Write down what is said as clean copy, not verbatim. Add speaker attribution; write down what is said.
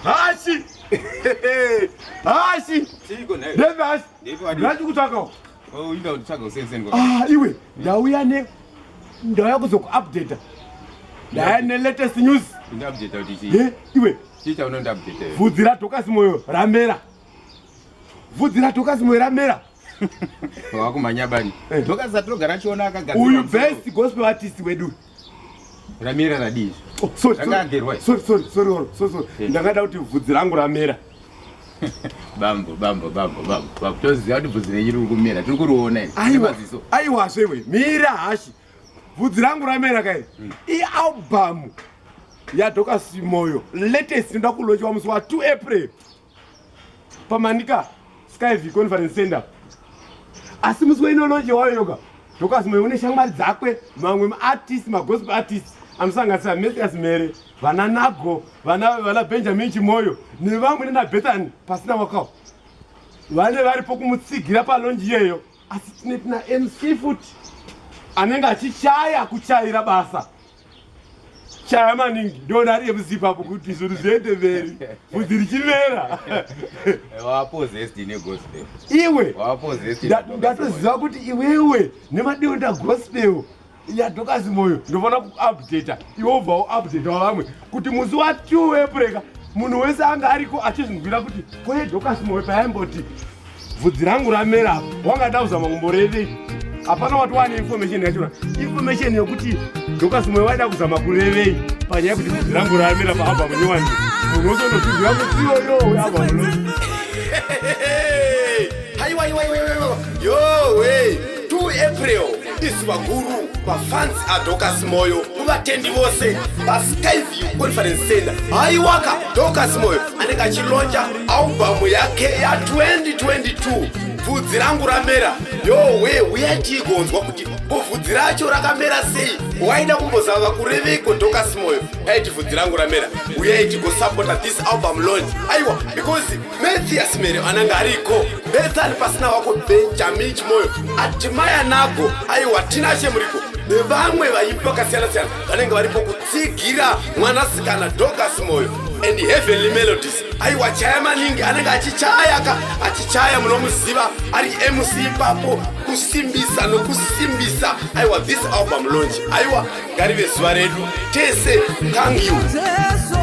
Speaker 1: Hashi! Hashi!
Speaker 2: Chiko naye.
Speaker 1: Ndeve hashi.
Speaker 2: Ndeve wadi.
Speaker 1: Ndati kutsvakawo.
Speaker 2: Oh, inda kutsvaga usenzeni kwa.
Speaker 1: Ah, iwe ndauya ne ndauya kuzokuupdata. Ndauya ne latest news.
Speaker 2: Inda update kuti chii?
Speaker 1: Ye, iwe
Speaker 2: Chii chaunonda update?
Speaker 1: vhudzi raDorcas Moyo ramera. Vhudzi raDorcas Moyo ramera.
Speaker 2: Wakumhanya bani.
Speaker 1: Eh.
Speaker 2: Dorcas atinogara achiona akagadzira.
Speaker 1: Uyu
Speaker 2: musoro.
Speaker 1: best gospel artist wedu.
Speaker 2: Ramera radii?
Speaker 1: Oh, sorry, sorry.
Speaker 2: Zvakagerwa izvi.
Speaker 1: Sorry, sorry, sorry, sorry, sorry, sorry.
Speaker 2: Eh.
Speaker 1: Ndakada kuti vhudzi rangu ramera.
Speaker 2: Bambo, bambo, bambo, bambo. Bambo, toziva kuti bvudzi renyu riri kumera. Tiri kuriona iri.
Speaker 1: Aiwa,
Speaker 2: Nemaziso.
Speaker 1: aiwa zvewe mira hashi bvudzi rangu ramera kai ialbum yaDorcas Moyo latest inoda kulaunchiwa musi wa2 April paManica Skyview Conference Center. Asi musi weinolaunchiwayo yoga, Dorcas Moyo une shamwari dzakwe, mamwe maartist, magospel artist anosanganisira Mathias Mere, vana Nago, vana Benjamin Chimoyo nevamwe, nena Bethany pasina wakawo, vane varipo kumutsigira palaunch iyeyo. Asi tine tina MC futi anenge achichaya, kuchaira basa, chaya maningi. Ndona ari MC papo kuti zvinhu zviende mberi, bvudzi richimera.
Speaker 2: Wapossessed negospel.
Speaker 1: Iwe.
Speaker 2: Wapossessed.
Speaker 1: Ndatoziva kuti iwewe nemadonda gospel yaDorcas Moyo, ndofana kuupdata iwe, ubva waupdata vamwe kuti musi wa2 April munhu wese anga ariko achizvinzwira kuti koye Dorcas Moyo payaimboti bvudzi rangu ramera apa, wangada kuzama kumborevei? Hapana wati wane information yachona, information yokuti Dorcas Moyo waida kuzama kurevei panyaya yekuti bvudzi rangu ramera paalbum nyowani. Munhu wese unozvinzwira musi iyoyo album.
Speaker 3: Haiwa, iwa, iwa, iwa, yowe! 2 April izuva guru, mafans aDorcas Moyo, muvatendi vose paSkyview Conference Center. Haiwaka, Dorcas Moyo anenge achilauncha album yake ya2022, Bvudzi Rangu Ramera. Yowe, uyai tiigonzwa kuti ko vhudzi racho rakamera sei. Waida kumbozava kureveiko Dorcas Moyo aiti vhudzi rangu ramera? Uyai tigosapota this album launch. Aiwa, because Mathias Mere ananga ariko, Bethany pasina wako, Benjamin Chimoyo, Atimaya Nago, aiwa, Tinashe Muriko nevamwe vaimbi vakasiyana-siyana vanenge varipo kutsigira mwanasikana Dorcas Moyo and Heavenly Melodies. Aiwa, chaya maningi anenge achichayaka, achichaya, munomuziva ari MC ipapo kusimbisa nokusimbisa. Aiwa, this album launch, aiwa, ngarive zuva redu tese. Thank you.
Speaker 4: Jesu.